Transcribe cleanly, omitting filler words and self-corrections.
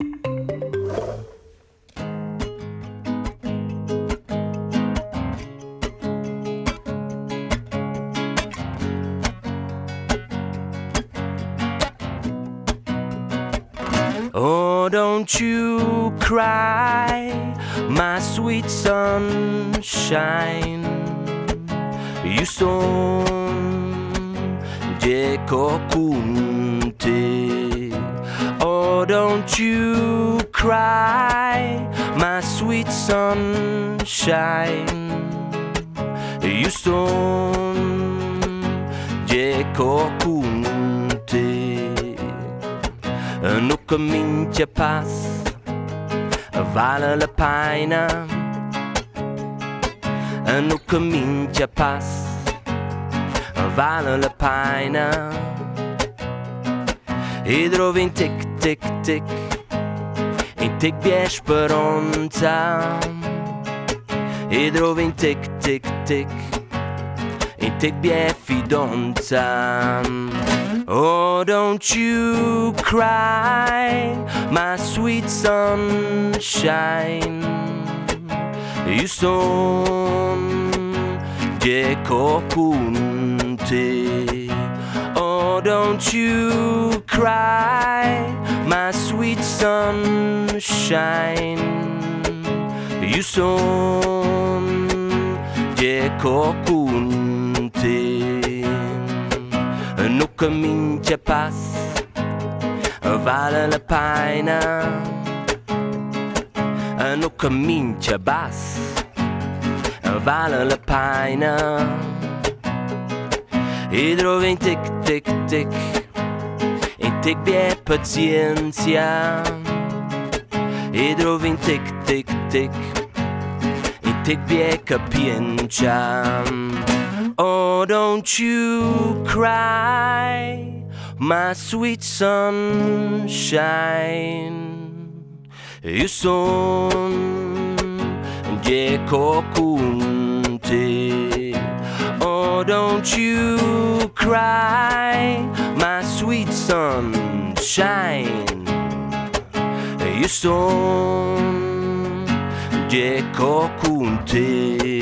Oh, don't you cry, my sweet sunshine. You son cun te. Oh, don't you cry, my sweet sunshine. You son cun te. No camincha pass vale la pena. No camincha pass vale la pena. E drov in tic tic tic in tic bia speronza. E drov in tic tic tic in tic bia fidonza. Oh, don't you cry, my sweet sunshine. You son cun te. Oh, don't you cry, my sweet sunshine. You son cun te. No camincha pass vale la pena. No camincha bass vale la pena. E drov in tic tic tic in tic bia pazienzia. E drov in tic tic tic in tic bia capientscha. Oh, don't you cry, my sweet sunshine. You son cun te. Oh, don't you cry, my sweet sunshine. You son cun te.